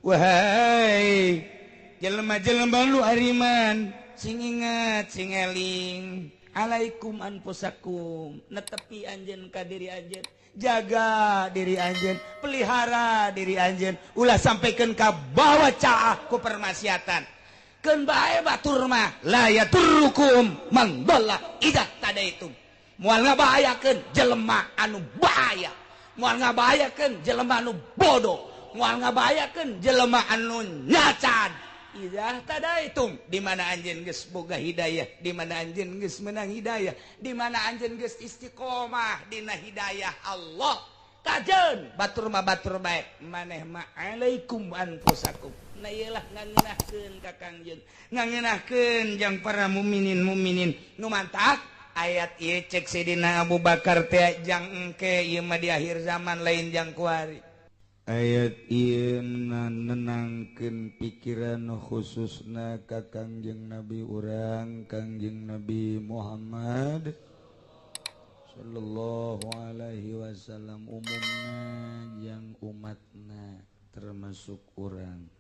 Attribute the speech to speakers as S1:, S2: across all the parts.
S1: Wahai jelema-jelema lu ariman, sing ingat sing eling, alaikum anfusakum, netepi anjeun ka diri anjeun, jaga diri anjeun, pelihara diri anjeun, ulah sampaikan ka bawa caah ku permaksiatan. Keun bae batur mah la yadurrukum man dhalla idza tadaitum. Moal ngabahayakeun jelema anu bahaya, moal ngabahayakeun jelema anu bodoh, moal ngabahayakeun jelema anu nyacan. Idza tadaitum, di mana anjeun geus boga hidayah, di mana anjeun geus menang hidayah, di mana anjeun geus istiqomah dina hidayah Allah. Kajeun batur mah batur bae, maneh mah alaikum anfusakum. Nah ieulah ngangeunahkeun ka Kangjeng, ngangeunahkeun jang para mukminin mukminin nu mantak ayat ieu cek Sidina Abu Bakar teh jang engke ieu mah di akhir zaman lain jang kuari. Ayat ieu nenangkeun pikiran khususna ka Kangjeng Nabi urang, Kangjeng Nabi Muhammad sallallahu alaihi wasallam, umumna jang umatna termasuk urang.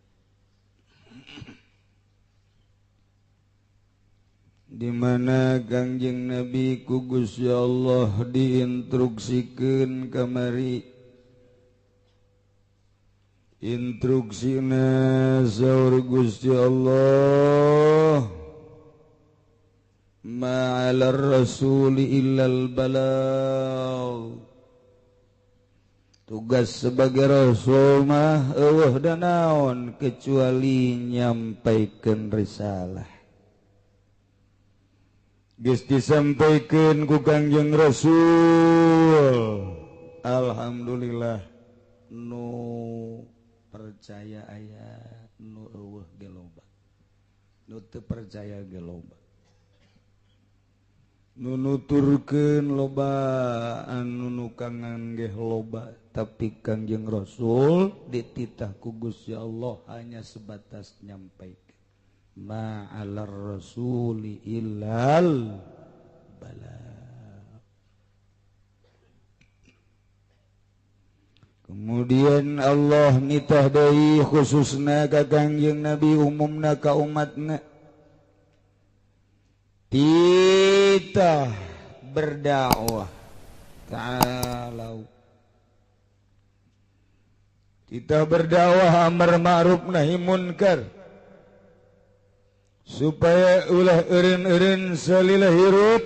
S1: Di mana Kangjeng Nabi ku Gusti Allah diinstruksikeun kamari, instruksina saur Gusti Allah, ma'alar rasuli illal balagh. Tugas sebagai rasul mah eueuh da naon kecuali nyampaikeun risalah. Geus disampaikeun ku Kangjeng Rasul, alhamdulillah nu percaya aya, nu eueuh ge loba, nu teu percaya ge loba, nu nuturkeun loba, anu nukangan ge loba, tapi Kangjeng Rasul dititah ku Gusti Allah hanya sebatas nyampaikeun ma'alar rasuli illal balagh. Kemudian Allah nitah deui khususna ka Kangjeng Nabi, umumna ka umatna, titah berdakwah ta'alau, titah berdakwah amar ma'ruf nahi munkar, supaya ulah eureun-eureun salila hirup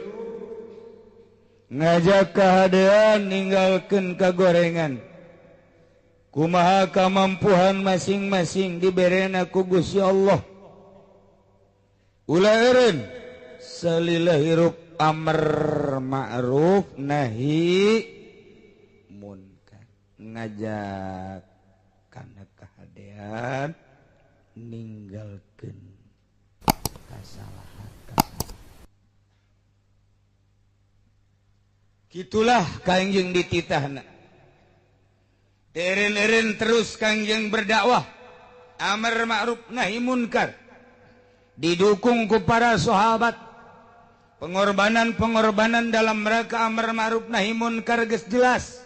S1: ngajak kahadean ninggalkeun kagorengan. Kumaha kamampuhan masing-masing diberena ku Gusti Allah. Ulah eureun salila hirup amar ma'ruf nahi munkar, ngajak kana kahadean ninggalkeun kasalahan. Kitulah Kangjeng dititahna. Teureun-eureun terus Kangjeng berdakwah amar ma'ruf nahi munkar, didukung ku para sahabat. Pengorbanan-pengorbanan dalam mereka amar ma'ruf nahi munkar geus jelas.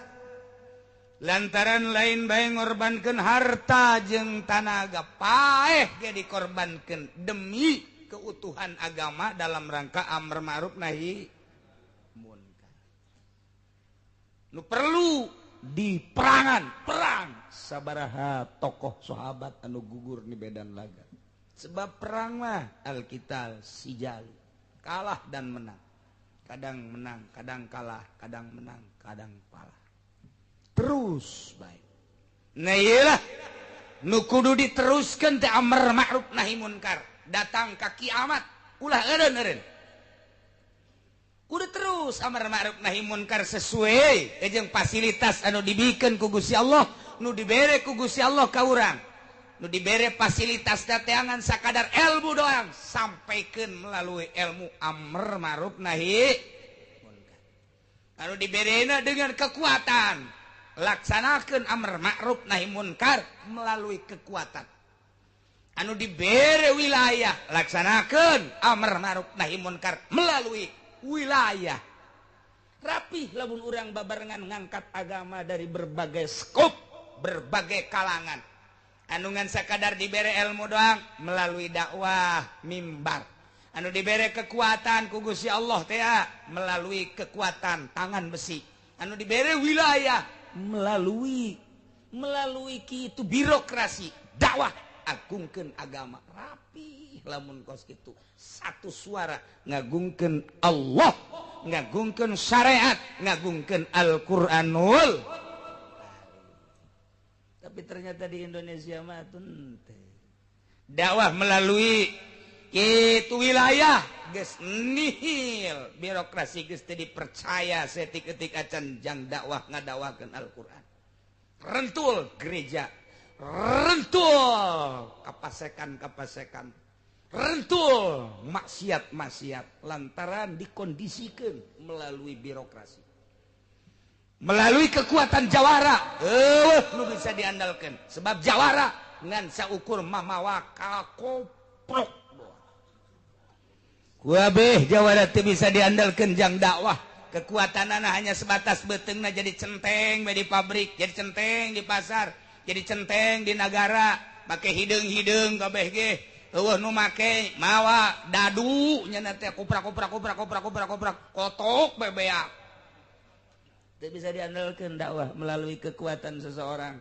S1: Lantaran lain bae ngorbankeun harta jeung tanaga, paeh ge dikorbankeun demi keutuhan agama dalam rangka amar ma'ruf nahi munkar. Nu perlu di perangan perang sabaraha tokoh sahabat anu gugur di medan laga. Sebab perang mah alkital sijal, kalah dan menang, kadang menang, kadang kalah, kadang menang, kadang kalah, terus baik. Nah iyalah nu kudu diteruskan teh amar ma'ruf nahi munkar datang ka kiamat, ulah eureun-eureun. Kudu terus amar ma'ruf nahi munkar sesuai jeung fasilitas anu dibikeun ku Gusti Allah, nu dibere ku Gusti Allah ka urang. Nu dibere fasilitas dateangan sakadar ilmu doang, sampaikeun melalui ilmu amar ma'ruf nahi munkar. Anu diberena dengan kekuatan, laksanakeun amar ma'ruf nahi munkar melalui kekuatan. Anu dibere wilayah, laksanakeun amar ma'ruf nahi munkar melalui wilayah. Rapih lamun urang babarengan ngangkat agama dari berbagai skop, berbagai kalangan. Anu ngan sakadar dibere ilmu doang melalui dakwah mimbar. Anu dibere kekuatan ku Gusti Allah teh melalui kekuatan tangan besi. Anu dibere wilayah melalui melalui kitu birokrasi dakwah agungkeun agama rapi. Lamun kos kitu satu suara ngagungkeun Allah, ngagungkeun syariat, ngagungkeun Al-Qur'anul. Tapi ternyata di Indonesia mah teu. Dakwah melalui kitu wilayah geus nihil, birokrasi geus teu dipercaya setik-etik acan jang dakwah ngadakwakeun Al-Qur'an. Rentul gereja, rentul kapasekan-kapasekan, rentul maksiat-maksiat lantaran dikondisikan melalui birokrasi, melalui kekuatan jawara. Lu bisa diandalkan sebab jawara ngan saukur mamawa kakoprok. Kuabeh jawara teu bisa diandalkan jang dakwah. Kekuatanana hanya sebatas beuteungna jadi centeng di pabrik, jadi centeng di pasar, jadi centeng di nagara, make hideung-hideung kabeh ge. Eueuh nu make mawa dadu nya teh koprak koprak koprak koprak koprak koprak kotok bebeak. Teu bisa diandalkan dakwah melalui kekuatan seseorang.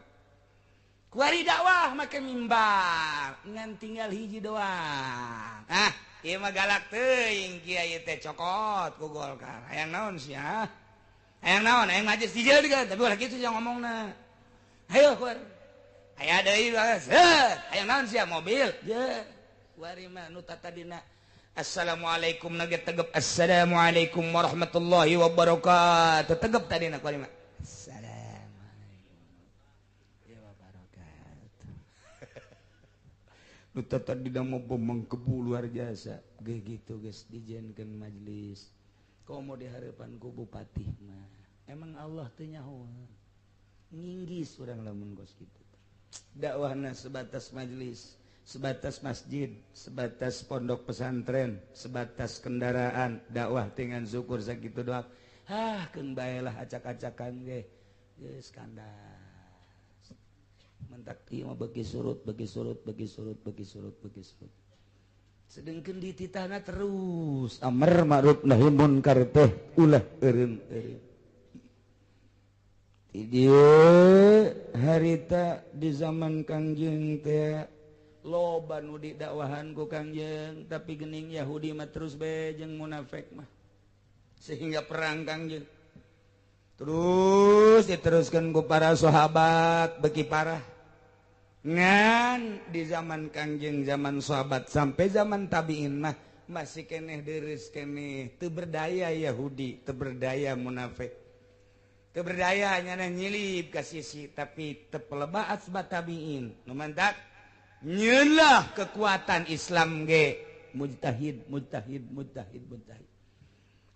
S1: Kuari dakwah make mimbar ngan tinggal hiji doang. Ah, ieu mah galak teuing kiai teh cokot ku Golkar. Hayang naon sia? Hayang naon? Hayang majelis dijieun tapi ulah kitu sia ngomongna. Hayo kuari. Aya deui hayang naon sia mobil? Je. Kuari mah nu tatadina assalamualaikum nage tegep assalamualaikum warahmatullahi wabarakatuh. Tegep tadina kuari mah. Assalamualaikum wabarakatuh. Nu tatadina mah mangkebu luar biasa. Ge gitu geus dijenkeun majelis. Komo di harapan ku bupati mah. Emang Allah teu nyaho. Nginggis urang lamun kos kitu. Dakwahna sebatas majelis, sebatas masjid, sebatas pondok pesantren, sebatas kendaraan, dakwah dengan syukur sakitu doang. Hah, keun bae lah acak-acakan ge. Geus kandas. Mentak ieu mah beuki surut, beuki surut, beuki surut, beuki surut, beuki surut. Sedengkeun di titahna terus amar ma'ruf nahi munkar teh ulah eureun-eureun. Dieu harita di zaman Kangjeng teh loba nu didakwahan ku Kangjeng, tapi gening Yahudi mah terus bae jeung munafik mah sehingga perang Kangjeng terus diteruskan ku para sahabat beki parah. Ngan di zaman Kangjeng, zaman sahabat sampai zaman tabiin mah masih keneh deres keneh teu berdaya Yahudi, teu berdaya munafik, teu berdaya nyana nyilip ka sisi, tapi teu peleba asbat tabiin. Nu mantak nyeunlah kekuatan Islam ge mujtahid mujtahid mujtahid mujtahid.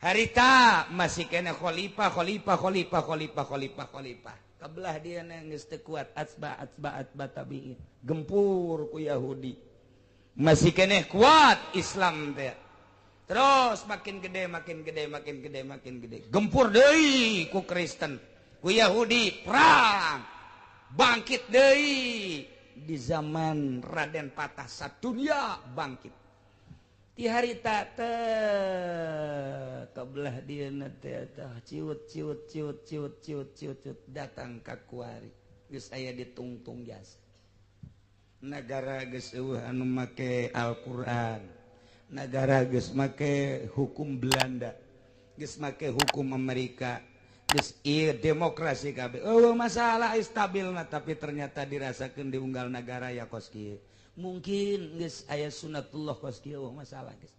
S1: Harita masih kena khalifah khalifah khalifah khalifah khalifah khalifah. Kabelah dia geus teu kuat asba asba asba tabiin. Gempur ku Yahudi. Masih kena kuat Islam teh. Terus makin gede makin gede makin gede makin gede. Gempur deui ku Kristen, ku Yahudi perang. Bangkit deui di zaman Raden Patah satunya bangkit. Ti harita teh kabelah dieuna teh ciut ciut ciut ciut ciut ciut ciut datang ka kuari geus aya ditungtung jasa. Nagara geus eueuh anu make Al-Qur'an, nagara geus make hukum Belanda, geus make hukum Amerika, geus ieu demokrasi kabeh. Eueuh masalah stabil mah, tapi ternyata dirasakeun di unggal nagara ya kos kieu. Mungkin geus aya sunatullah kos kieu masalah geus.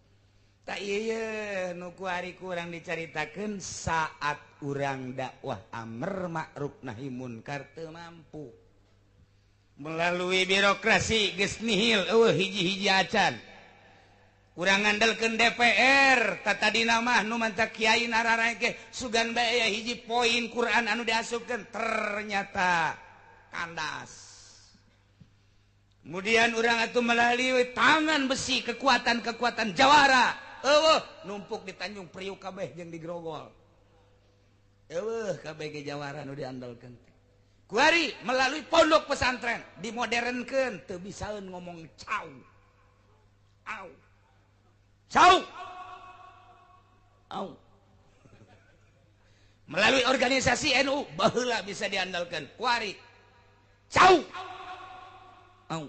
S1: Tak ieu nu ku ari kurang dicaritakeun saat urang dakwah amar ma'ruf nahi munkar teu mampu. Melalui birokrasi geus nihil eueuh hiji-hiji acan. Urang ngandalkeun DPR tatadina mah nu mantak kiai nararaeke sugan bae aya hiji poin Quran anu diasupkeun ternyata kandas. Kemudian urang atuh melalui tangan besi kekuatan-kekuatan jawara eueuh numpuk di Tanjung Priuk kabeh jeung di Grogol. Eueuh kabeh ge jawara nu diandalkeun teh. Kuari melalui pondok pesantren dimodernkeun, teu bisaeun ngomong cau. Au. Cau. Au. Melalui organisasi NU baheula bisa diandalkan. Kuari. Cau. Au.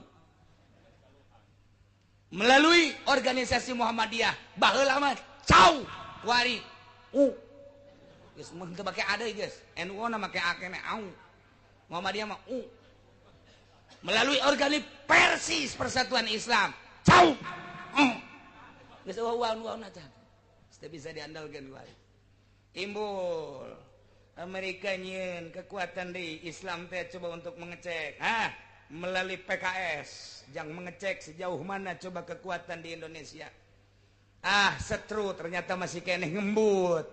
S1: Melalui organisasi Muhammadiyah baheula mah cau. Kuari. U. Geus mun teu make A deui geus. NU na make A keneh au. Muhammadiyah mah U. Melalui organi Persis Persatuan Islam. Cau. Geus eueuh anu acan. Teu bisa diandalkeun kuari. Timbul Amerika nyieun kekuatan di Islam teh, coba untuk mengecek. Ah, melalui PKS jang mengecek sejauh mana coba kekuatan di Indonesia. Ah, setru ternyata masih keneh ngembut.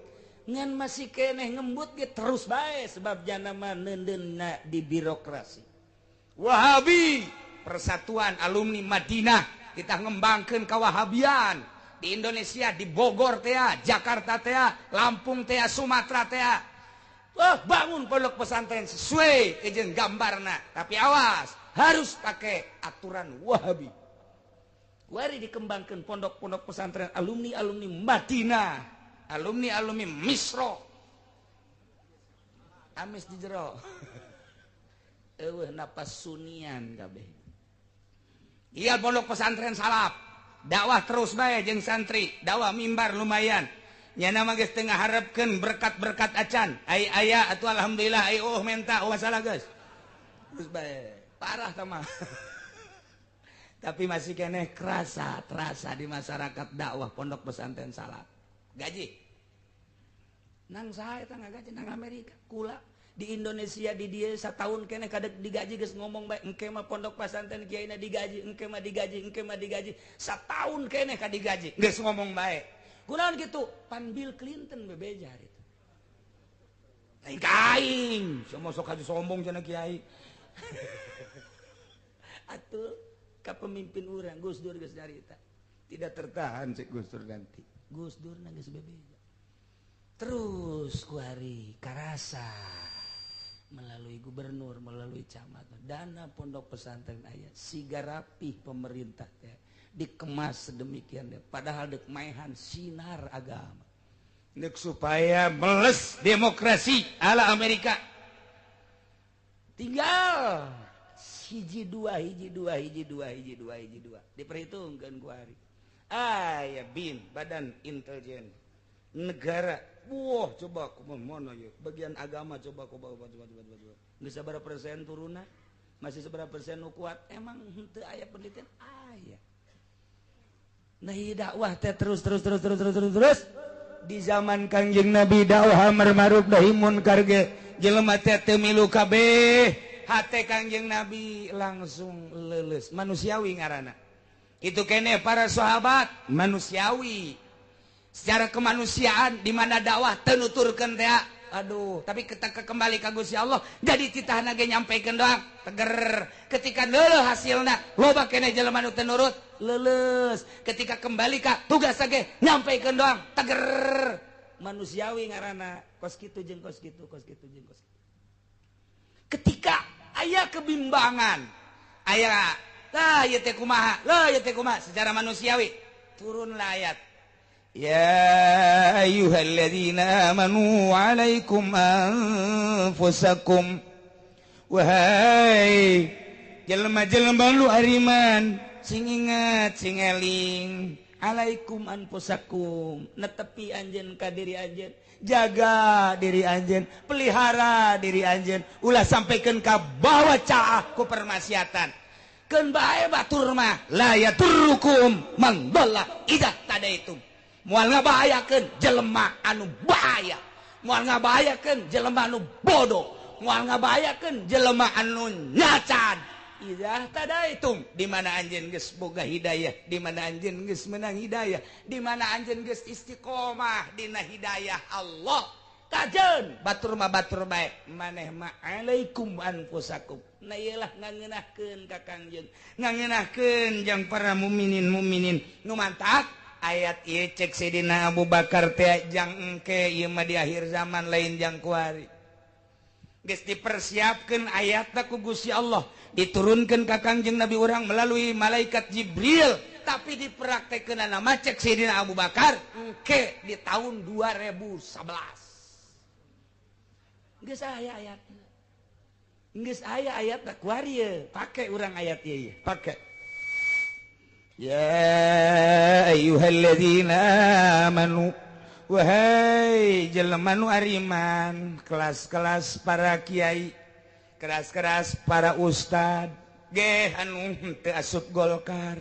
S1: Ngan masih keneh ngembut ge terus bae sebab jana mah neundeunna di birokrasi. Wahabi, Persatuan Alumni Madinah, kita ngembangkeun kawahabian di Indonesia, di Bogor teh, Jakarta teh, Lampung teh, Sumatera teh. Wah, bangun pondok pesantren sesuai jeung gambarna, tapi awas harus pakai aturan Wahabi. Wari dikembangkan pondok-pondok pesantren alumni-alumni Madinah, alumni-alumni Misro. Amis di jero. Eueuh napas sunian kabeh. Iya pondok pesantren salaf, dakwah terus bae jeung santri, dakwah mimbar lumayan. Nyana mah geus teu ngaharepkeun berkat-berkat acan. Ai aya atuh alhamdulillah, ai oh menta oh masalah geus. Terus bae. Parah tah mah. Tapi masih keneh kerasa, terasa di masyarakat dakwah pondok pesantren salaf. Gaji. Nang saha eta ngagaji nang Amerika, kula di Indonesia di dia setahun keneh kadek digaji geus ngomong bae engke mah pondok pesantren kiaina digaji, engke mah digaji, engke mah digaji. Setahun keneh ka digaji geus ngomong bae. Kunaon kitu? Pan Bill Clinton bebeja itu. Lain ka aing, semua sok haji sombong cenah kiai. Atuh ka pemimpin urang Gus Dur geus nyarita. Tidak tertahan cek Gus Dur nanti. Gus Dur na geus bebeja. Terus kuari karasa melalui gubernur, melalui camat, dana pondok pesantren aya siga rapih pemerintah teh dikemas sedemikian deh. Padahal dek maehan sinar agama. Dek supaya meles demokrasi ala Amerika. Tinggal hiji dua, hiji dua, hiji dua, hiji dua, hiji dua. Diperhitungkan kuari. Aya BIN, Badan Intelijen Negara. Wah, coba aku mana ya? Bagian agama coba aku coba coba coba coba. Coba. Geus sabaraha persen turunna? Masih seberapa persen nu kuat? Emang henteu aya penelitian? Aya. Nah, ieu dakwah teh terus terus terus terus terus terus terus. Di zaman Kangjeng Nabi dakwah amar ma'ruf nahi munkar ge jelema teh teu milu kabeh. Hate Kangjeng Nabi langsung leuleus, manusiawi ngaranna. Itu keneh para sahabat manusiawi. Secara kemanusiaan di mana dakwah teu nuturkeun teh, aduh, tapi kita kembali ka Gusti Allah, jadi titahna ge nyampaikan doang, teger. Ketika leuleus hasilna, loba keneh jelema nu teu nurut, leuleus. Ketika kembali ka tugas ge nyampaikan doang, teger. Manusiawi ngaranna, kos kitu jeung kos kitu, kos kitu jeung kos kitu. Ketika aya kebimbangan, aya lah ieu teh kumaha, lah ieu teh kumaha, secara manusiawi turunlah ayat. Ya ayyuhalladzina amanu alaikum anfusakum. Wahai jelema-jelema lu ariman, sing ingat, sing eling, alaikum anfusakum, netepi anjeun ka diri anjeun, jaga diri anjeun, pelihara diri anjeun, ulah sampaikan ka bawa caah ku permaksiatan. Keun bae batur mah la yadurrukum man dhalla idza tadaitum. Moal ngabahayakeun jelema anu bahaya, moal ngabahayakeun jelema anu bodoh, moal ngabahayakeun jelema anu nyacan. Idza tadaitum, di mana anjeun geus boga hidayah, di mana anjeun geus menang hidayah, di mana anjeun geus istiqomah dina hidayah Allah. Kajeun batur mah batur bae, maneh mah alaikum anfusakum. Nah ieulah ngangeunahkeun ka Kangjeng, ngangeunahkeun jang para mukminin mukminin nu mantak. Ayat ieu cek Sidina Abu Bakar teh jang engke ieu mah di akhir zaman lain jang kuari. Geus dipersiapkeun ayatna ku Gusti Allah, diturunkeun ka Kangjeng Nabi urang melalui malaikat Jibril, tapi dipraktekkeunana mah cek Sayyidina Abu Bakar engke di tahun 2011. Geus aya ayatna. Geus aya ayatna kuari ye, pake urang ayat ieu, pake. Ya ayyuhalladzina amanu, wahai jelema nu ariman, kelas-kelas para kiai, keras-keras para ustad, geh anu teu asup Golkar,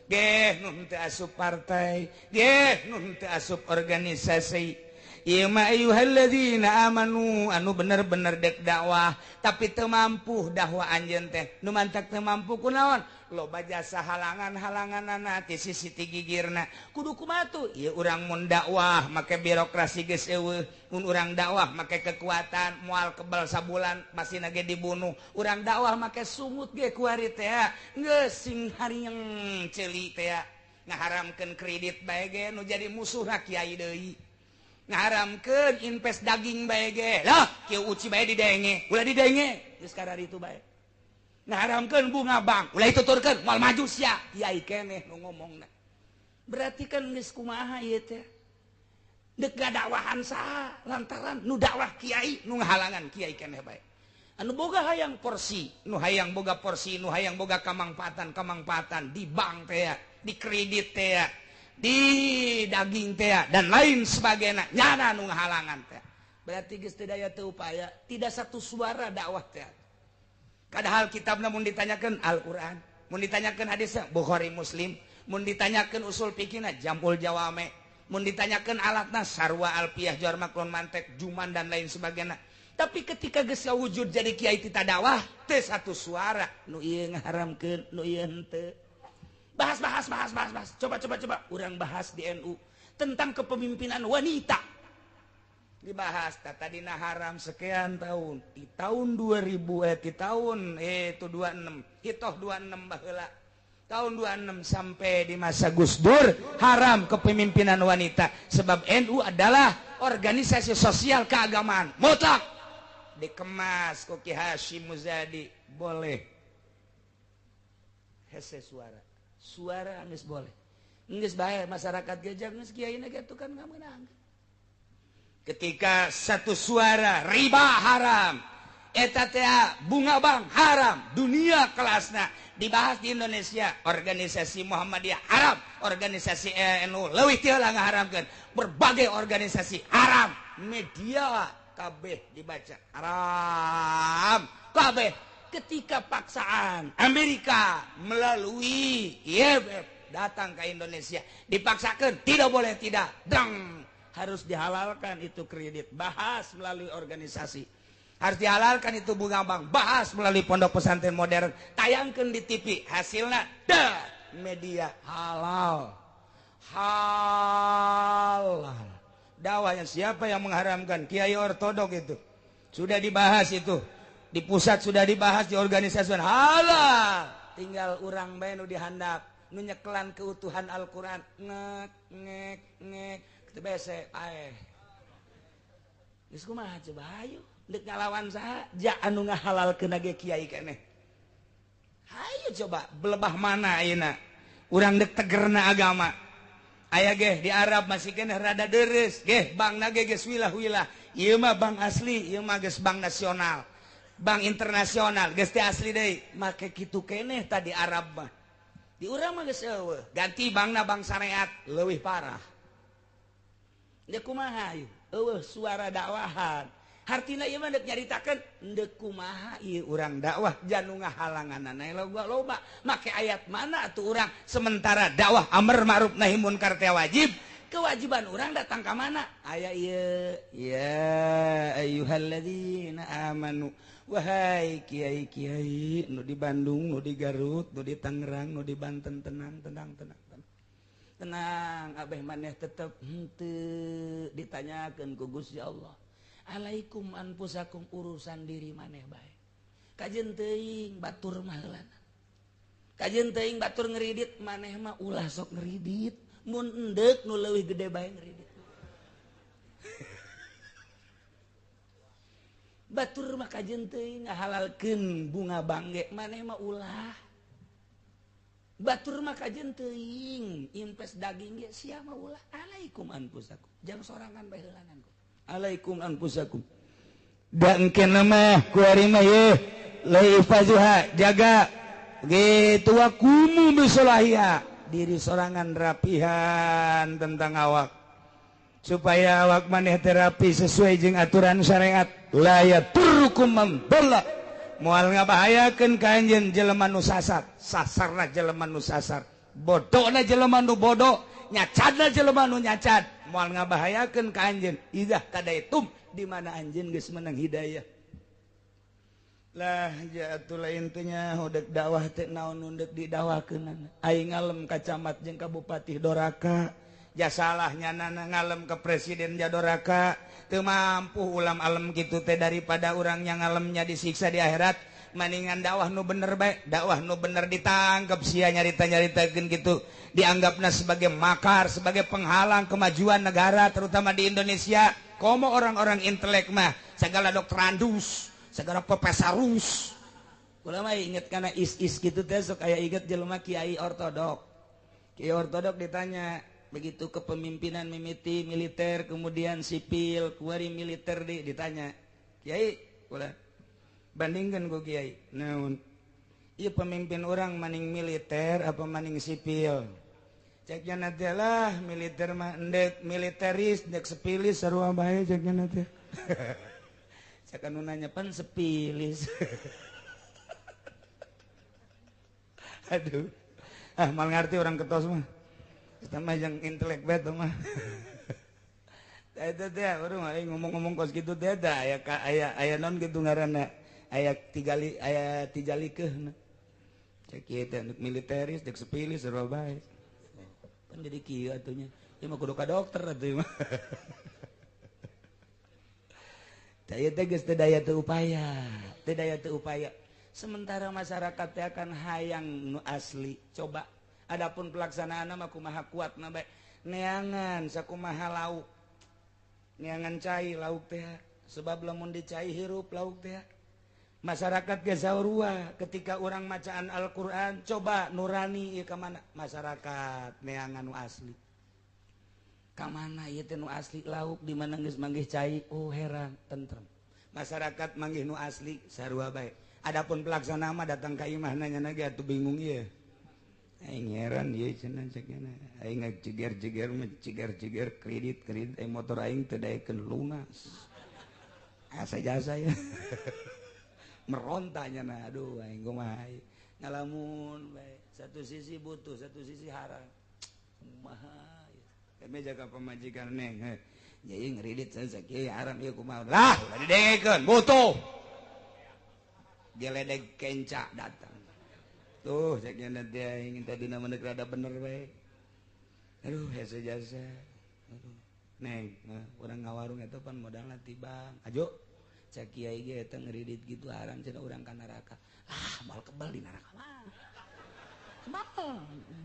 S1: geh nu teu asup partai, geh nu teu asup organisasi. Ieu mah ayyuhalladzina amanu anu bener-bener dek dakwah tapi teu mampu dakwah anjeun teh. Nu mantak teu mampu kunaon? Loba jasa halangan-halanganana ti sisi ti gigirna. Kudu kumaha tuh? Ieu urang mun dakwah make birokrasi geus eueuh, mun urang dakwah make kekuatan moal kebal sabulan masih ge dibunuh. Urang dakwah make sungut ge kuari teh geus sing harieng ceuli teh ngaharamkeun kredit bae ge nu jadi musuhna kiai deui. Ngaharamkeun invest daging bae ge. Lah, kieu uci bae didenge, ulah didenge geus kararitu bae. Ngaharamkeun bunga bank, ulah dituturkeun moal maju sia. Kiai keneh nu ngomongna. Berarti kan geus kumaha ieu teh? Deuk gadakwahan saha lantaran nu dakwah kiai nu ngahalangan kiai keneh bae. Anu boga hayang porsi, nu hayang boga porsi, nu hayang boga kamangpaatan-kamangpaatan di bank teh, di kredit teh, di daging teh dan lain sebagainya, nyana nu ngahalangan teh. Berarti geus teu daya teu upaya, tidak satu suara dakwah teh. Padahal kitabna mun ditanyakeun Al-Qur'an, mun ditanyakeun hadisna Bukhari Muslim, mun ditanyakeun usul fikihna Jamul Jawame, mun ditanyakeun alatna Sarwa Alfiyah Jawar Maklun Mantek Juman dan lain sebagainya. Tapi ketika geus wujud jadi kiai tita dakwah teu satu suara, nu ieu ngaharamkeun, nu ieu henteu. Bahas bahas bahas bahas bahas. Coba coba coba urang bahas di NU tentang kepemimpinan wanita. Dibahas tadina haram sekian tahun di tahun 2000 di tahun itu 26 hitoh 26 baheula tahun 26 sampai di masa Gus Dur haram kepemimpinan wanita sebab NU adalah organisasi sosial keagamaan mutlak. Dikemas ku Ki Hasyim Muzadi boleh hese suara suara geus boleh geus bae masyarakat gejang geus kiai na ge kan ngamenang. Ketika satu suara riba haram, eta teh bunga bank haram, dunia kelasna dibahas di Indonesia, organisasi Muhammadiyah haram, organisasi NU leuwih ti heula ngaharamkeun, berbagai organisasi haram, media kabeh dibaca haram, kabeh. Ketika paksaan Amerika melalui IMF datang ke Indonesia, dipaksakan tidak boleh tidak, dang harus dihalalkan itu kredit, bahas melalui organisasi, harus dihalalkan itu bunga bank, bahas melalui pondok pesantren modern, tayangkan di TV, hasilnya dah media halal halal. Dakwahnya siapa yang mengharamkan? Kiai ortodok itu sudah dibahas, itu di pusat sudah dibahas, di organisasi halal, tinggal urang bae nu dihandap nu nyekelan keutuhan Al-Qur'an ngek ngek ngek teu bese paeh. Geus kumaha coba hayu deuk ngalawan saha ja anu ngahalalkeun ge kiai keneh. Hayu coba belebah mana ayeuna urang deuk tegerna agama. Aya geh di Arab masih keneh rada deres geh bankna ge geus wilah-wilah. Ieu mah bank asli, ieu mah geus bank nasional, bank internasional geus teh asli deui. Make kitu keneh tadi Arab mah. Di urang mah geus eueuh, ganti bankna bank syariat leuwih parah. Deuk kumaha ieu? Eueuh suara dakwahan. Hartina ieu mah deuk nyaritakeun deuk kumaha ieu urang dakwah janu ngahalanganana loba loba. Make ayat mana atuh urang sementara dakwah amar ma'ruf nahi munkar teh wajib. Kewajiban urang datang ka mana? Aya ieu ya ayyuhalladzina amanu, wahai kiai-kiai nu di Bandung, nu di Garut, nu di Tangerang, nu di Banten, tenang tenang tenang. Tenang, abeh maneh tetep henteu ditanyakeun ku Gusti Allah. Alaikum anfusakum, urusan diri maneh bae. Kajeun teuing batur mah heulana. Kajeun teuing batur ngeridit, maneh mah ulah sok ngeridit. Mun endeuk nu leuwih gede bae ngeridit. Batur mah kajeun teuing ngahalalkeun bunga bangge maneh mah ulah. Batur mah kajeun teuing invest daging ge sia mah ulah. Alaikum anfusakum. Jang sorangan bae heulanan ku. Alaikum anfusakum. Da engkeuna mah kuari mah ye laifazuha jaga gitu wa kumu bisolahiha diri sorangan rapihan tentang awak supaya awak maneh terapi sesuai jeung aturan syariat. La yaturrukum man dhalla moal ngabahayakeun ka anjeun jelema nu sasar, sasarna jelema nu sasar, bodona jelema nu bodoh, nyacadna jelema nu nyacad, moal ngabahayakeun ka anjeun idzah tadaitum di mana anjeun geus menang hidayah. Lah jatuh intinya udah dakwah teh naon nu deuk didakwakeunana. Aing ngalem ka camat jeung ka bupati doraka, ja salahnya nana ngalem ke presiden ja doraka, teu mampu ulam alem kitu teh daripada urang yang ngalemnya disiksa di akhirat. Maningan dakwah nu bener bae, dakwah nu bener ditangkep sia nyarita-nyaritakeun kitu, dianggapna sebagai makar, sebagai penghalang kemajuan negara terutama di Indonesia. Komo orang-orang intelek mah segala dokterandus, segala pepesarus. Kula mah inget kana is-is gitu teh sok aya inget jelema kiai ortodok. Kiai ortodok ditanya begitu kepemimpinan mimiti militer kemudian sipil kuari militer di ditanya, "Kiai, kula bandingkan ku kiai. Naon? Ieu pemimpin orang maning militer apa maning sipil?" Ceknya nanti lah militer mah endek militeris endek sepilis sarua bae ceknya nanti. Cek anu nanya pan sepilis. Aduh. Ah mal ngerti orang ketos mah. Kita mah yang intelek bet mah. Eta teh urang ngomong-ngomong kos kitu teh da aya aya aya non kitu ngaranna. Aya tigali aya tijalikeuhna. Cek ieu teh militeris dek sepilis sarua bae. Pan jadi kieu atuh nya. Ieu mah kudu ka dokter atuh mah. Daya teh geus teu daya teu upaya, teu daya teu upaya. Sementara masyarakat teh akan hayang nu asli. Coba adapun pelaksanaan mah kumaha kuatna bae. Neangan sakumaha lauk. Neangan cai lauk teh sebab lamun dicai hirup lauk teh. Masyarakat ge saurua ketika urang macaan Al-Qur'an coba nurani ieu ka mana? Masyarakat neangan nu asli. Ka mana ieu teh nu asli lauk di mana geus manggih cai, oh heran tentrem. Masyarakat manggih nu asli sarua bae. Adapun pelaksana mah datang ka imah nanya ge atuh bingung ieu. Aing heran ieu cenah cek nya. Aing jeger-jeger mah jeger-jeger kredit-kredit aing motor aing teu daekeun lunas. Asa jasa ya. Merontanya nah aduh aing kumaha ngalamun bae. Satu sisi butuh, satu sisi haram. Kumaha kami jaga pemajikan neng, jadi ngeridit saya kieu haram ieu kumaha lah ulah didengekeun butuh geledeg kenca datang tuh cek nya teh aing tadi na mah rada bener bae aduh hese jasa aduh neng urang ngawarung eta pan modalna ti bank ajo cek kiai ge eta ngeridit gitu haram cenah urang ka neraka ah moal kebal di neraka mah.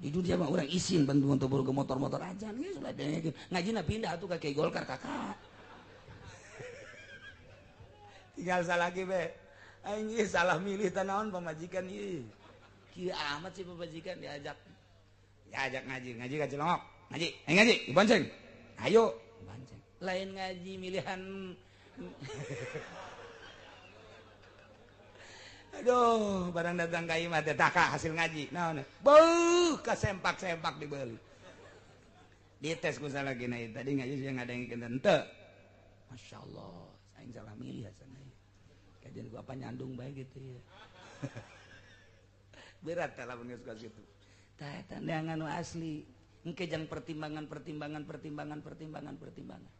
S1: Di dunia mah orang isin bantu untuk ke motor-motor aja nih sudah ngajina pindah tuh ke Kiai Golkar kakak. Tinggal salah lagi be. Aing salah milih tanaon pamajikan ieu. Kieu amat sih pamajikan diajak. Diajak ngaji, ngaji ka Cilongok. Ngaji, ayo ngaji, dibonceng. Ayo, bonceng. Lain ngaji milihan. Aduh, barang datang ka imah teh taka hasil ngaji. Naon? Beuh, kasempak-sempak dibeli. Dites ku salah gina tadi ngaji sia ngadengkeun henteu. Masyaallah, aing salah milih asana. Kajian ku apa nyandung bae gitu ya. Berat teh lamun geus kos kitu. Tah eta neangan nu asli. Engke jang pertimbangan pertimbangan pertimbangan pertimbangan pertimbangan.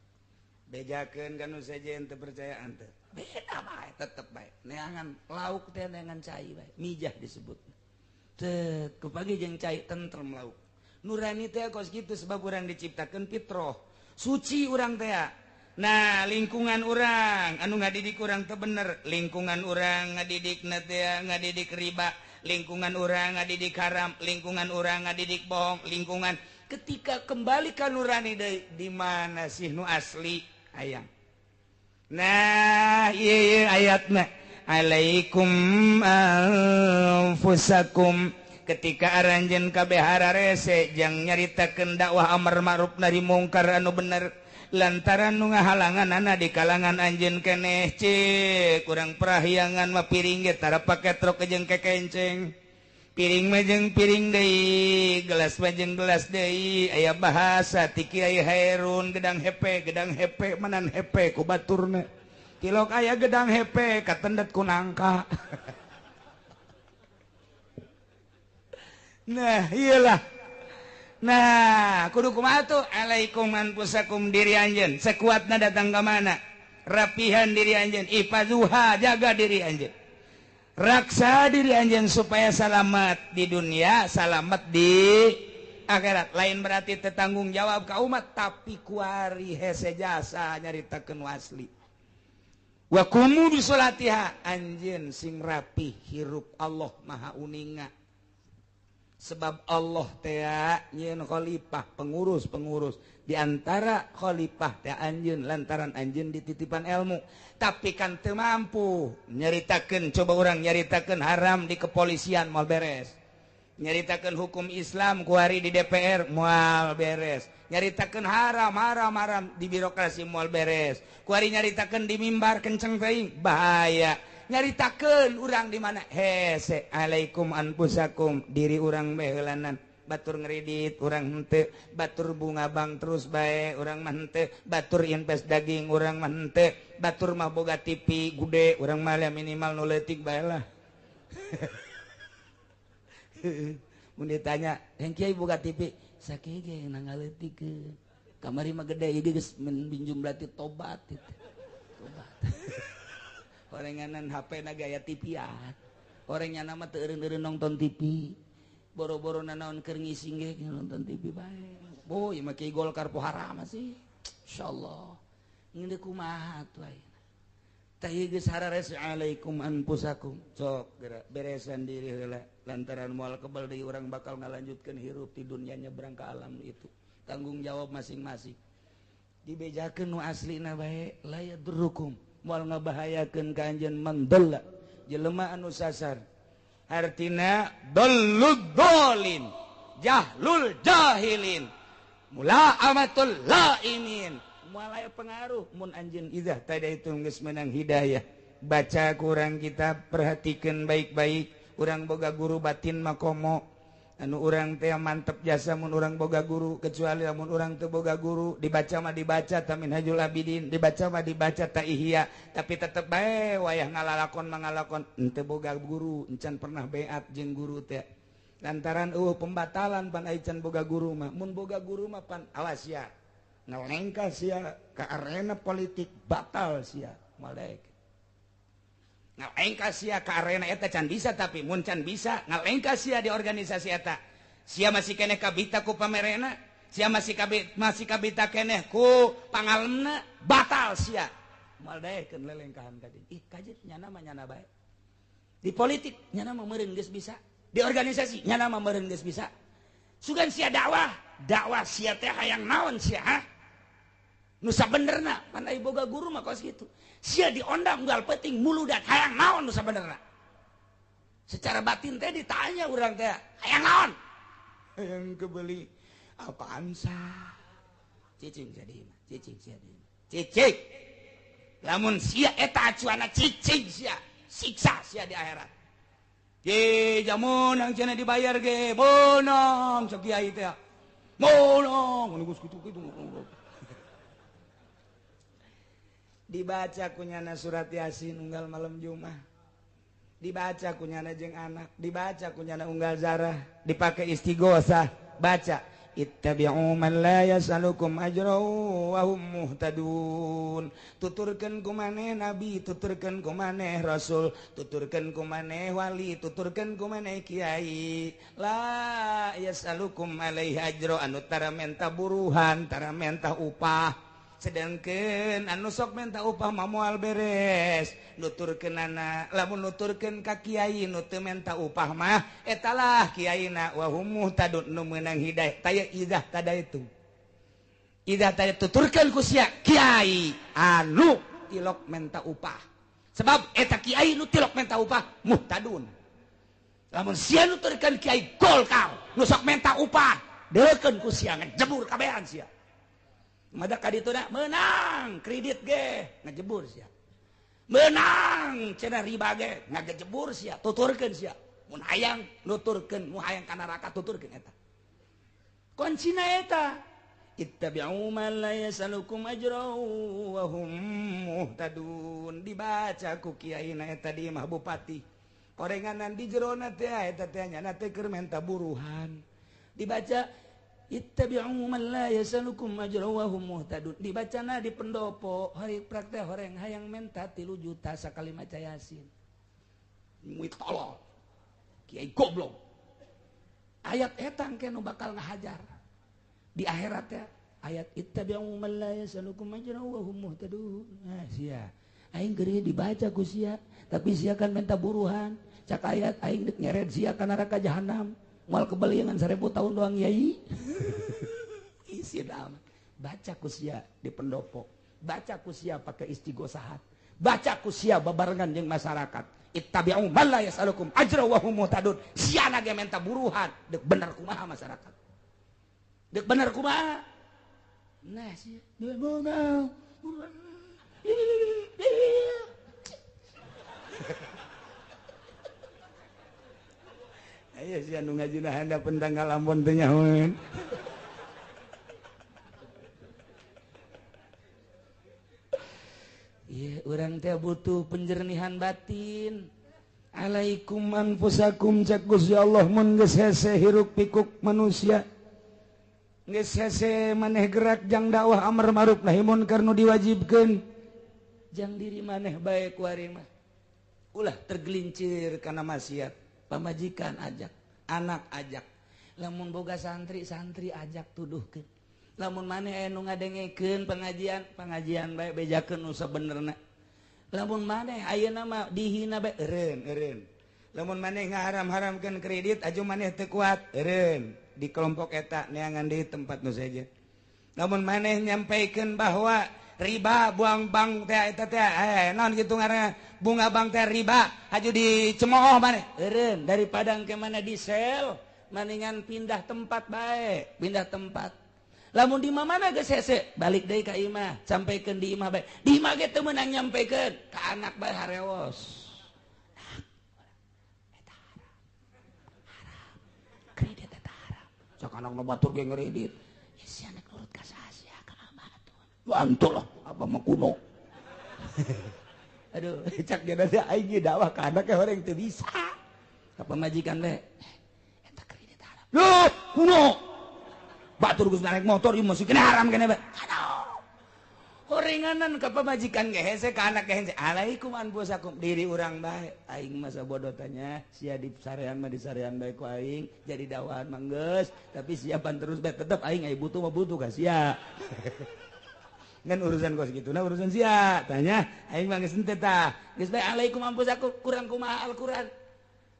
S1: Bejakeun ka nu sejen teu percayaan teh. Beda bae tetep bae. Neangan lauk teh neangan cai bae. Mijah disebut. Teu kupagi jeung cai tentrem lauk. Nurani teh kos kitu sebab urang diciptakeun fitrah. Suci urang teh. Nah, lingkungan urang anu ngadidik urang teu bener, lingkungan urang ngadidikna teh ngadidik riba, lingkungan urang ngadidik haram, lingkungan urang ngadidik bohong, lingkungan ketika kembali ka nurani deui di mana sih nu asli hayang. Nah ieu ayatna alaikum anfusakum ketika aranjeun kabeh hararese jang nyaritakeun dakwah amar ma'ruf nahi mungkar anu bener lantaran nu ngahalanganana di kalangan anjeun keneh ceuk urang parahyangan mah piring ge tara pake truk jeung kekenceng piring mah jeung piring deui gelas mah jeung gelas deui aya bahasa ti Kiai Hairun gedang hepe manan hepe ku baturna tilok aya gedang hepe katendet ku nangka. Nah iyalah. Nah kudu kumaha tuh alaikum anfusakum diri anjeun sekuatna datang ka mana rapihan diri anjeun ifazuha jaga diri anjeun raksa diri anjeun supaya salamat di dunia salamat di akhirat. Lain berarti tetanggung jawab ka umat tapi kuari hese jasa nyaritakeun asli. Wa qumu bi sholatiha anjeun sing rapi hirup Allah Maha Uninga. Sebab Allah teh nyeun khalifah pengurus-pengurus di antara khalifah teh anjeun lantaran anjeun dititipan ilmu tapi kan teu mampu nyaritakeun coba urang nyaritakeun haram di kepolisian moal beres nyaritakeun hukum Islam kuari di DPR moal beres nyaritakeun haram haram haram di birokrasi moal beres kuari nyaritakeun di mimbar kenceng teuing bahaya nyaritakeun urang di mana hese alaikum anfusakum diri urang bae heulanan batur ngredit urang henteu batur bunga bank terus bae urang mah henteu batur invest daging urang mah henteu batur mah boga TV gede urang mah minimal nu leutik bae lah. Mun ditanya yang kiai boga TV sakieu ge nangaleutikeun kamari mah gede ieu geus minjum berarti tobat itu tobat. Orenganan HP na gaya TV-an. Orangnya nama teu eureun-eureun nonton TV. Boro-boro nanaon keur ngising ge nonton TV bae. Boh, ieu mah kiai Golkar poharam sih. Insyaallah. Ngeundeuk kumaha atuh ayeuna. Tah ieu geus harares alaikum anfusakum. Sok geura beresan diri heula lantaran moal kebal deui urang bakal ngalanjutkeun hirup di dunia nyebrang ka alam itu. Tanggung jawab masing-masing. Dibejakeun nu aslina bae la yadurrukum. Moal ngabahayakeun ka anjeun mandalla jelema anu sasar hartina dallud dolin jahlul jahilin mulaamatul laimin moal aya pengaruh mun anjeun idzah tadi itu geus meunang hidayah. Baca kurang kita perhatikeun baik-baik urang boga guru batin mah komo anu urang teh mantep jasa mun urang boga guru kecuali lamun urang teu boga guru dibaca mah dibaca ta Minhajul Abidin dibaca mah dibaca ta Ihya tapi tetep bae wayah ngalalakon mangalakon henteu boga guru encan pernah beat jeung guru teh lantaran eueuh pembatalan pan ai can boga guru mah mun boga guru mah pan awas sia ngalengkah sia ka arena politik batal sia malek ngalengkah sia ka arena eta can bisa tapi mun can bisa ngalengkah sia di organisasi eta sia masih keneh kabita ku pamerena sia masih kabita keneh ku pangalemna batal sia moal daekeun lelengkahan ka dieu ih kajet nyana mah nyana bae di politik nyana mah meureun geus bisa di organisasi nyana mah meureun geus bisa sugan sia dakwah dakwah sia teh hayang naon sia ha nu sabenerna pan ai boga guru mah kos kitu sia diondang unggal penting muludat hayang naon nu sabenerna secara batin teh ditanya urang teh hayang naon hayang kebeli apaan sah cicing jadi mah cicing sia di cicing lamun sia eta acuana cicing sia siksa sia di akhirat ge jamun ang cenah dibayar ge meunang cek kiai teh meunang geus kitu-kitu dibaca kunyana surat Yasin unggal malam Jumat dibaca kunyana jeung anak dibaca kunyana unggal zarah dipakai istighosah baca ittabi'u man la yas'alukum ajran wa hum muhtadun tuturkeun ku maneh nabi tuturkeun ku maneh rasul tuturkeun ku maneh wali tuturkeun ku maneh kiai la yas'alukum alaihi ajra anu tara menta buruhan tara menta upah sedangkan anu sok minta upah mah moal beres nuturkeunana lamun nuturkeun ka kiai nu teu menta upah mah etalah kiaina wa hum muhtadun nu meunang hidayah taya idzah tada itu idzah taya tuturkeun ku sia kiai anu tilok menta upah. Sebab eta kiai nu tilok menta upah muhtadun. Lamun sia nuturkeun kiai Golkar nu sok menta upah, deukeun ku sia ngejebur kabehan sia. Mada ka ditu na meunang kredit ge ngejebur sia. Menang cenah riba ge ngagejebur sia, tuturkeun sia. Mun hayang nuturkeun, mun hayang ka neraka tuturkeun eta. Kuncina eta ittabi'u man la yasalukum ajran wa hum muhtadun. Dibaca ku kiai na eta di imah bupati. Korenganan di jerona teh eta teh nya teh keur menta buruhan. Dibaca ittabi'u man la yasalukum ajran wa hum muhtadun. Dibacana di pendopo hari praktek horeng hayang menta 3 juta sakali maca Yasin. Muit tolol. Kiai goblok. Ayat eta engke nu bakal ngahajar di akhirat ya. Ayat ittabi'u man la yasalukum ajran wa hum muhtadun. Nah sia aing keur dibaca ku sia, tapi sia kan menta buruhan. Cak ayat aing deuk nyeret sia ka neraka jahanam. Moal kebeliangan 1000 tahun doang yai. Isi amat. Baca ku sia di pendopo, baca ku sia pakai istighosahat, baca ku sia babarengan jeung masyarakat. Ittabi'u man la yasalukum ajra wa hum muhtadun. Sia na ge menta buruhan, deuk bener kumaha masyarakat. Deuk bener kumaha. Nah sia mau buruhan. Ayo sia nu ngajina handapeun tanggal Ambon teh nyahoeun. Ieu urang teh butuh penjernihan batin. Alaikum anfusakum cak Gusti Allah mun geus hese hiruk pikuk manusia. Geus hese maneh gerak jang dakwah amar ma'ruf nahi munkar nu diwajibkeun. Jang diri maneh bae ku ari mah. Ulah tergelincir kana maksiat. Pamajikan ajak, anak ajak, lamun boga santri, santri ajak tuduhkeun. Lamun maneh aya nu ngadengekeun pengajian, pengajian bae bejakeun nu sabenerna. Lamun maneh ayeuna mah dihina bae eureun, eureun. Lamun maneh ngaharam-haramkeun kredit aju maneh teu kuat, eureun. Di kelompok eta neangan deui tempat nu sejen. Lamun maneh nyampaikeun bahwa riba buang bank teh eta teh naon kitu ngaranna bunga bank teh riba haju dicemooh maneh eureun daripada engke mana di sel maningan pindah tempat bae, pindah tempat. Lamun di mana geus hese balik deui ka imah, sampaikeun di imah bae. Di imah ge teu meunang nyampaikeun ka anak bae harewos. Eta haram. Haram. Kredit eta haram. Sok anak nu batur ge ngredit. Ya si anak nurut ka saha sia ka abah atuh. Bantu lah abah mah kuno. Aduh, cak dia nanti aing ge dakwah ka anak orang teu bisa. Ka pamajikan bae. Eta kredit haram. Loh, kuno. Batur geus naik motor ieu masih kena haram kene bae. Aduh. Horenganan ka pamajikan ge hese ka anak ge hese. Alaikum anfusakum diri urang bae. Aing masa bodoh tanya, sia di sarean mah di sarean bae ku aing, jadi dakwahan mah geus, tapi siapan terus bae tetep aing aya butuh mah butuh ka sia. Ngan urusan kos gitu nah urusan sia tanya aing mah geus henteu tah geus bae alaikum anfusakum kurang kumaha Al-Qur'an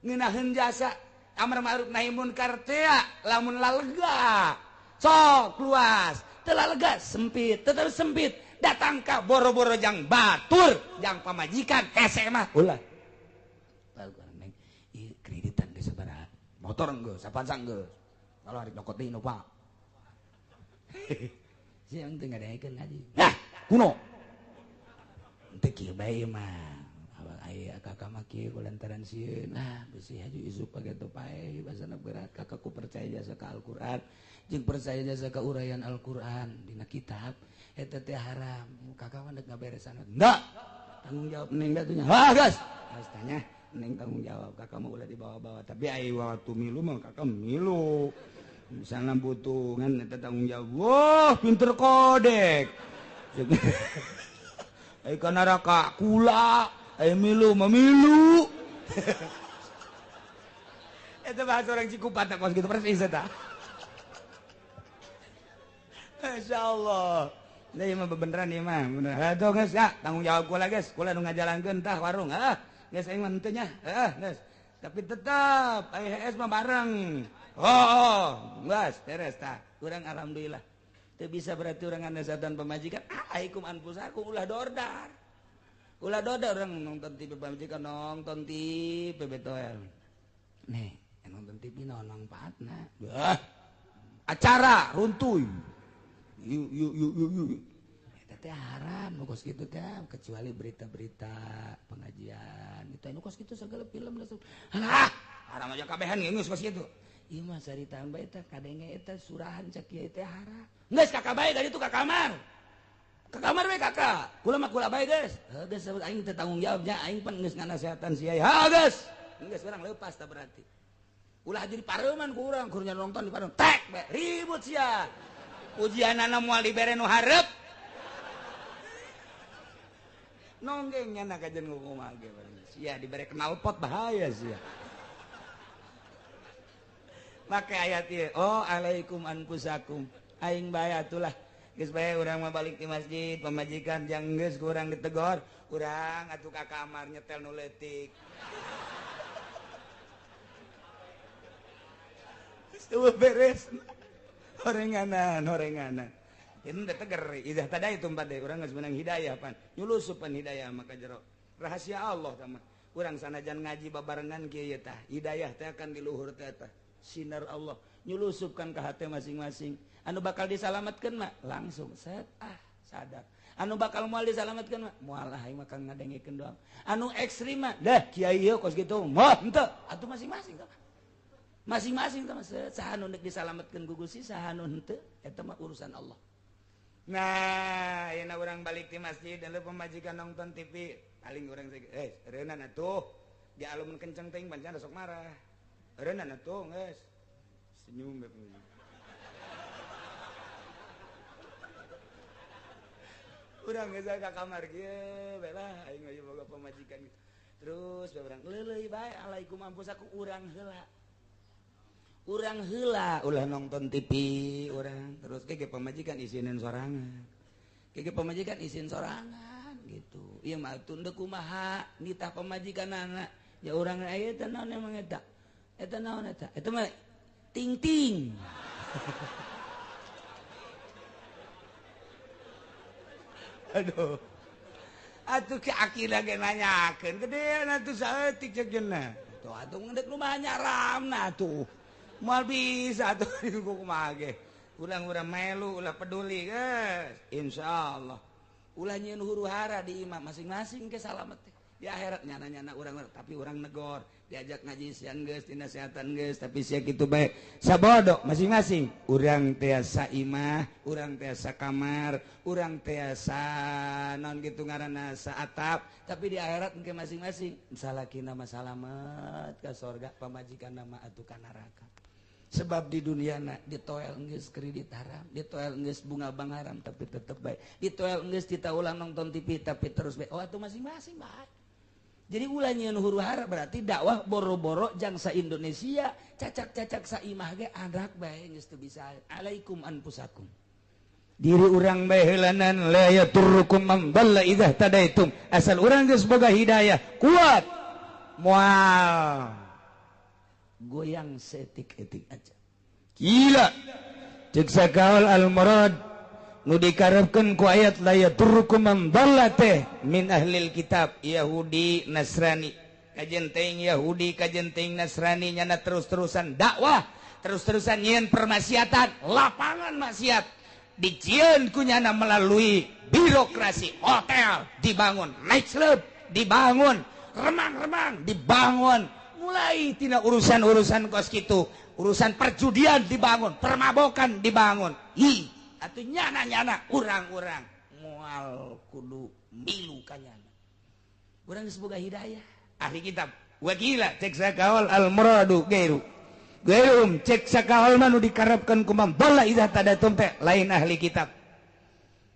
S1: ngeunaheun jasa amar ma'ruf nahi munkar teh lamun lalega sok luas teu lalega sempit tetep sempit datang ka boro-boro jang batur jang pamajikan hese mah ulah neng ieu kreditan geus sabaraha motor geus sapansang geus kalau hari nyokot deui nu Pak. Siang teu ngadengekeun ngaji. Nah, kuno. Teu kieu bae mah. Awal aya kakak mah kieu kulantaran sieun. Nah, besi haju isuk pake pae basana berat kakakku percaya jasa ka Al-Qur'an jeung percaya jasa ka uraian Al-Qur'an dina kitab eta teh haram. Kakak mah deuk ngaberesan. Enggak. Tanggung jawab neng da nya. Wah, geus. Geus tanya neng tanggung jawab kakak mah ulah dibawa-bawa tapi aya waktu milu mah kakak milu. Misalnya butuh kan eta tanggung jawab. Wah, pinter kodek. Ai ka neraka kula, ai milu mah milu. Eta bahasa orang Cikupa teh kos gitu persis eta. Masyaallah. Nah, ieu mah bebeneran ieu mah. Bener. Atuh geus ya, tanggung jawab kula geus. Kula nu ngajalankeun tah warung. Heuh, geus aing mah henteu nya. Heuh, geus. Tapi tetep ai HS mah bareng. Oh, geus beres tah. Urang alhamdulillah. Teu bisa berarti urang ngandasatan pamajikan. Alaikum anfusakum ulah dordar. Ulah doda orang nonton TV pamajikan nonton TV betoel. Nih, nonton TV naon mangpaatna. Bah. Acara runtuy. Yuk yuk yuk yuk yuk. Eta teh haram nu kos kitu teh kecuali berita-berita pengajian. Itu anu kos kitu segala film lah. Halah, haram aja kabehan geus kos kitu. Ieu mah saritaan bae teh kadenge eta surahan cak kieu teh haram. Geus kakak bae dari itu ka kamar. Ka kamar we kakak. Kula mah kula bae geus. Heuh geus aing teu tanggung jawabnya aing pan geus nganasehatan sia. Ha geus. Geus urang leupas tah berarti. Ulah jadi pareuman ku urang kur nonton di pareuman. Tek bae ribut sia. Ujianana moal dibere nu hareup. Nonggeng nya kajen kumaha ge sia dibere knalpot bahaya sia. Make ayat ieu, oh alaikum anfusakum. Aing bae atulah. Geus bae urang mah balik di masjid, pamajikan jang geus ku urang ditegor, urang atuh ka kamar nyetel nu leutik. Geus beres. Horenganan, horenganan. Ini teh teger, idah tadai tumpat deh, urang geus meunang hidayah pan. Nyulusupan hidayah maka jero. Rahasia Allah tah mah. Urang sanajan ngaji babarengan kieu ye tah, hidayah teh akan di luhur teh tah. Sinar Allah nyulusupkan ke hati masing-masing. Anu bakal disalamatkan mah langsung set ah sadar. Anu bakal moal disalamatkan mah moal aing mah kang ngadengekeun doang. Anu ekstrim mah dah kiai ieu kos kitu mah henteu atuh masing-masing tah. Masing-masing tah mah saha nu deuk disalamatkeun ku Gusti saha nu henteu eta mah urusan Allah. Nah, ayeuna urang balik di masjid lalu pamajikan nonton TV paling urang reunan atuh dialumun kenceng teuing pancen sok marah. Reunan atuh geus senyum bae pamajikan. Urang geus ka kamar kieu bae lah aing mah boga pamajikan gitu. Terus bae urang leuleuy bae alaikum anfusakum urang heula. Urang heula ulah nonton TV urang terus ge pamajikan isinin sorangan. Ge pamajikan isin sorangan gitu. Ieu mah atuh deuk kumaha nitah pamajikanana. Ya urang aya teh naon emang eta? Eta naon eta? Eta mah ting-ting. Aduh. Atuh ki akila ge nanyakeun gedean atuh saeutik ceuk jeuna. Tuh atuh ngedeuk kumaha nyaramna atuh. Moal bisa atuh ku kumaha ge. Urang-urang melu ulah peduli geus. Insyaallah. Ulah nyieun huru-hara di imah masing-masing ke salamet teh. Di akhirat nyana-nyana urang tapi urang negor diajak ngaji siang geus dinasehatan geus tapi sia kitu bae sabodo masing-masing urang tiasa imah urang tiasa kamar urang tiasa naon kitu ngaranna saatap tapi di akhirat engke masing-masing salakina mah salamet ka sorga pamajikanna mah atuh ka neraka sebab di dunia na ditoel geus kredit haram ditoel geus bunga bank haram tapi tetep bae ditoel geus ditaulang nonton TV tapi terus bae oh atuh masing-masing bae. Jadi ulah nyieun huru-hara berarti dakwah boro-boro jangsa Indonesia cacak-cacak saimah ge anak bae geus teu bisa alaikum anfusakum. Diri urang bae heulanan la yaturrukum man dalla idza tadaitum. Asal urang geus boga hidayah kuat moal goyang seetik-etik aja. Gila. Ceuk sakaol al murad nu dikarepkeun ku ayat la yaturrukum man dalla teh min ahlil kitab Yahudi Nasrani. Kajen teuing Yahudi kajen teuing Nasrani nyana terus-terusan dakwah, terus-terusan nyieun permaksiatan, lapangan maksiat dijieun ku nyana melalui birokrasi, hotel dibangun, night club dibangun, remang-remang dibangun, mulai tina urusan-urusan kos kitu, urusan perjudian dibangun, permabokan dibangun. Hi atuh nyana-nyana urang-urang moal kudu milu ka nyana. Urang geus boga hidayah. Ahli kitab wakila cek sakaol al muradu gairu. Gairum cek sakaol mah nu dikarepkeun ku man dalla idza tadatum teh lain ahli kitab.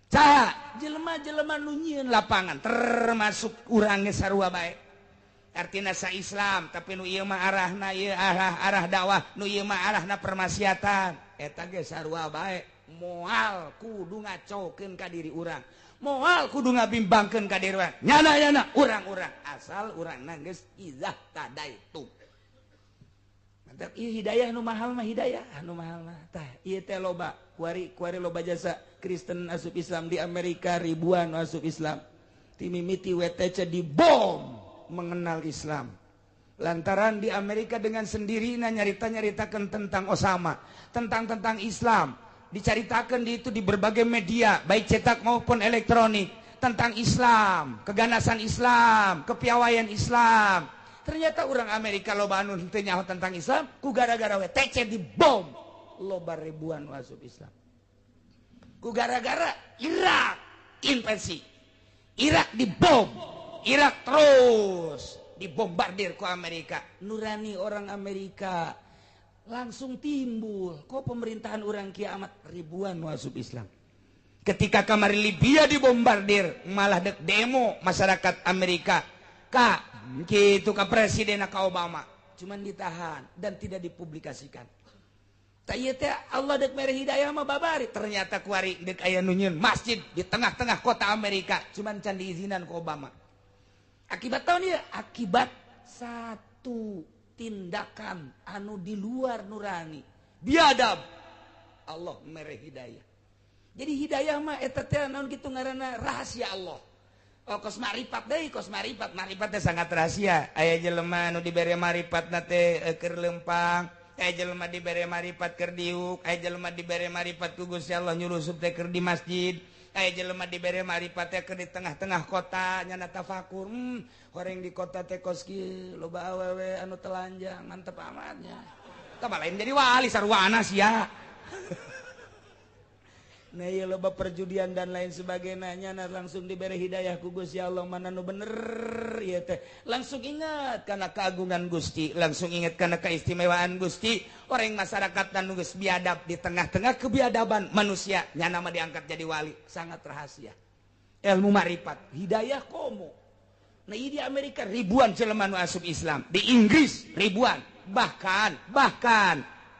S1: Saha jelema-jelema nu nyieun lapangan termasuk urang ge sarua bae. Artina sa Islam tapi nu ieu mah arahna ieu arah dakwah, nu ieu mah arahna permaksiatan. Eta ge sarua bae. Moal kudu ngacokeun ka diri urang, moal kudu ngabimbangkeun ka diri urang, nyana-nyana urang-urang asal urangna geus idzah tadaitu. Mantap ieu hidayah nu mahal mah hidayah nu mahal mah tah ieu teh loba kuari kuari loba jasa Kristen asup Islam di Amerika ribuan asup Islam. Ti mimiti WTC dibom mengenal Islam. Lantaran di Amerika dengan sendirinya nyarita-nyaritakan tentang Osama, tentang Islam, dicaritakan di itu di berbagai media, baik cetak maupun elektronik, tentang Islam, keganasan Islam, kepiawaian Islam. Ternyata orang Amerika loba anu henteu nyaho tentang Islam, ku gara-gara WTC dibom, loba ribuan masuk Islam. Ku gara-gara Irak invasi, Irak dibom, Irak terus dibombardir ku Amerika. Nurani orang Amerika langsung timbul, kok pemerintahan orang kiamat ribuan masuk Islam. Ketika kamari Libya dibombardir, malah dek demo masyarakat Amerika. Kak, gitu ke presiden ka Obama, cuman ditahan dan tidak dipublikasikan. Tak ieu teh Allah dek mere hidayah mah babari. Ternyata kuari dek aya nu nyieun masjid di tengah-tengah kota Amerika, cuman can diizinan ku Obama. Akibat tahun ieu, akibat satu tindakan anu di luar nurani, biadab, Allah mere hidayah. Jadi hidayah mah eta teh naon kitu ngaranna rahasia Allah. Oh, kos maripat deui, kos maripat, maripat teh sangat rahasia. Aya jelema nu dibere maripatna teh keur lempang, aya jelema dibere maripat keur diuk, aya jelema dibere maripat ku Gusti Allah nyurusup teh keur di masjid, aya jelema dibere maripat teh keur di tengah-tengah kota nyana tafakur. Horeng di kota teh kos kieu loba awewe anu telanjang, mantep amatnya. Tah lain jadi wali sarwana sia. Nah ieu loba perjudian dan lain sebagainya, nah langsung diberi hidayah ku Gusti Allah mana nu bener ieu teh. Langsung ingat kana keagungan Gusti, langsung ingat kana keistimewaan Gusti. Orang masyarakat dan geus biadab di tengah-tengah kebiadaban manusia, nyana mah diangkat jadi wali, sangat rahasia. Ilmu marifat, hidayah komo. Nah di Amerika ribuan jelema nu asup Islam, di Inggris ribuan, bahkan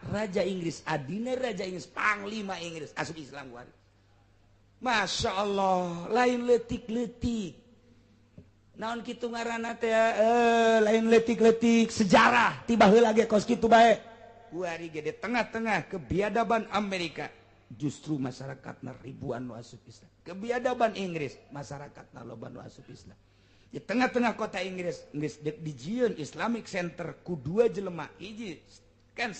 S1: Raja Inggris, adina Raja Inggris, panglima Inggris asup Islam wari. Masya Allah, lain letik-letik. Naon kitu ngaranna teh lain letik-letik sejarah tiba heula ge kos kitu bae. Kuari ge di tengah-tengah kebiadaban Amerika, justru masyarakatna ribuan nu asup Islam. Kebiadaban Inggris, masyarakatna loba nu asup Islam. Di tengah-tengah kota Inggris, geus dijieun Islamic Center ku dua jelema, hiji Ken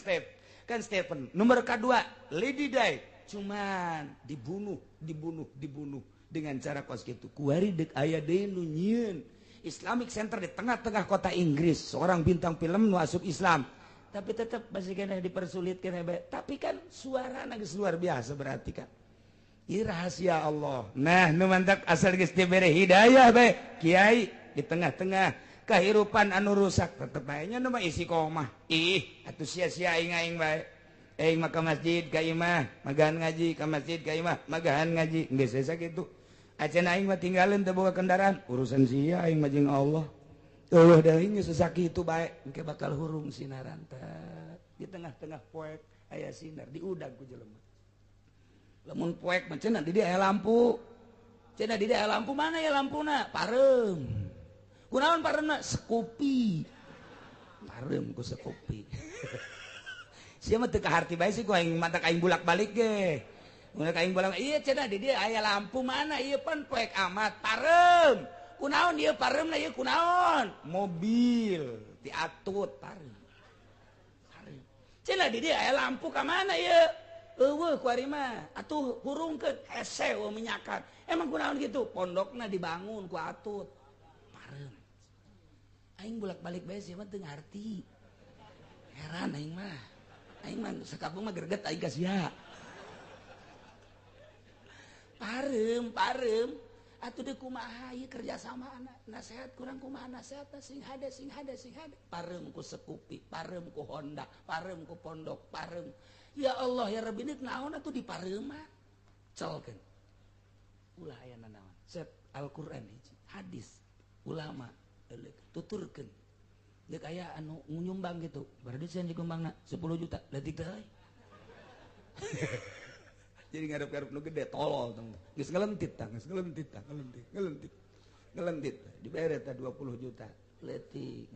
S1: Stephen, nomor kedua Lady Di, cuman dibunuh dengan cara kos gitu. Kuari dek aya deui nu nyieun Islamic Center di tengah-tengah kota Inggris, seorang bintang film nu asup Islam, tapi tetap masih kena dipersulit kena bae. Tapi kan suarana geus luar biasa berarti kan. Ieu rahasia Allah. Nah, nu mantak asal geus dibere hidayah bae, kiai di tengah-tengah kehidupan anu rusak tetep bae nya nu mah isi komah. Ih, atuh sia-sia aing bae. Aing mah ka masjid ka imah, magahan ngaji, ka masjid ka imah, magahan ngaji. Geus asa kitu. Acan aing mah tinggalin teu boga kendaraan, urusan sia aing mah jeung Allah. Eueuh deui geus sakitu bae, engke bakal hurung sinaran teh. Di tengah-tengah poek aya sinar diudag ku jelema. Lamun poek mah cenah di dieu aya lampu. Cenah di dieu aya lampu, mana ya lampuna? Pareum. Kunaon pareumna? Sekupi. Pareum ku sekupi. Sia mah teu kaharti bae sih ku aing mantak aing bulak-balik ge. Mun aing bolak ieu cenah di dieu aya lampu mana ieu pan poek amat pareum. Kunaon ieu pareumna ieu kunaon? Mobil diatut pareum. Pareum. Cenah di dieu aya lampu ka mana ieu? Eueuh ku ari mah atuh hurungkeun hese eueuh minyakan. Emang kunaon kitu? Pondokna dibangun ku atut. Pareum. Aing bolak-balik bae sia mah teu ngarti. Heran aing mah. Aing mah sakabung mah greget aing ka sia. Pareum, pareum. Atuh deui kumaha ieu kerja sama anak. Nasehat kurang kumaha nasehatna sing hade sing hade sing hade. Pareum ku Sekupi, pareum ku Honda, pareum ku pondok, pareum. Ya Allah ya Rabbi ini naon atuh di pareuman. Celkeun. Ulah aya nanaon. Set Al-Qur'an hiji, hadis ulama euleuk tuturkeun. Deuk aya anu nyumbang gitu. Berarti sia nyumbangna 10 juta leutik teh euy. Jadi ngarep-ngarep nu gede tolol tong. Geus ngelentit tah, geus ngelentit tah, ngelentit, ngelentit. Ngelentit. Dibere tah 20 juta. Leutik.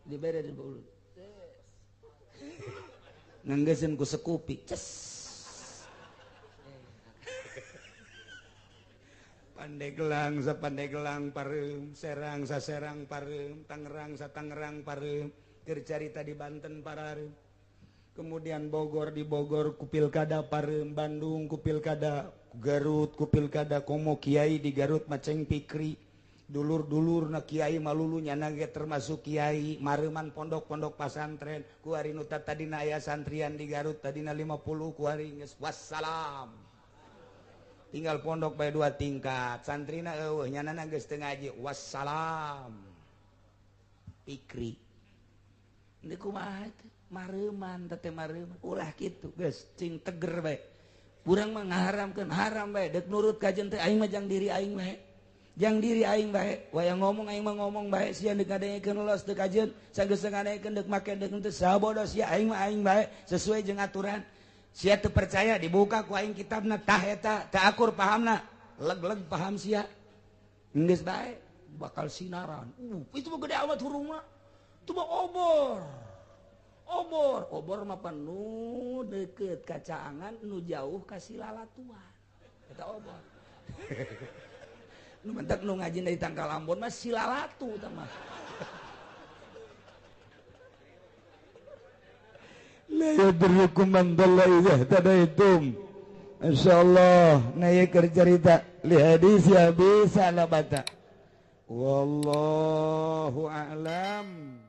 S1: Dibere 20. Nganggeseun ku Sekupi. Ces. Pandeglang sapandeglang pareum, Serang saserang pareum, Tangerang satangerang pareum, keur carita di Banten parareum. Kemudian Bogor di Bogor ku pilkada pareum, Bandung ku pilkada, Garut ku pilkada, komo kiai di Garut maceng pikri. Dulur-dulur na kiai malulu nyana ge termasuk kiai, mareuman pondok-pondok pasantren, ku ari nu tadina aya santrian di Garut tadina 50 ku ari geus wassalam. Tinggal pondok bae 2 tingkat, santrina eueuh nyanana geus teu ngaji, wassalam. Pikri. Deui kumaha teh? Mareuman teh mareuman, ulah kitu geus cing teger bae. Urang mah ngaharamkeun haram bae, deuk nurut ka jeung teh aing mah jang diri aing bae. Jang diri aing bae, wayang ngomong aing mah ngomong bae, sia deuk ngadengekeun los teu kajeun, sageus ngadengekeun deuk make deuk henteu sabodo sia aing mah aing bae sesuai jeung aturan. Sia teu percaya dibuka ku aing kitabna tah eta teu akur pahamna, leg-leg paham sia. Geus bae bakal sinaran. Itu mah gede amat hurungna. Itu mah obor. Obor, obor mah penuh deukeut ka caangan nu jauh ka silalatuan. Eta obor. Nu mentek nu ngaji dari Tangkal Ambon mah silalatu tah mah. La yadurrukum man dhalla idza ihtadaitum. Insyaallah na ieu keur carita li hadis ya bisa labata. Wallahu a'lam.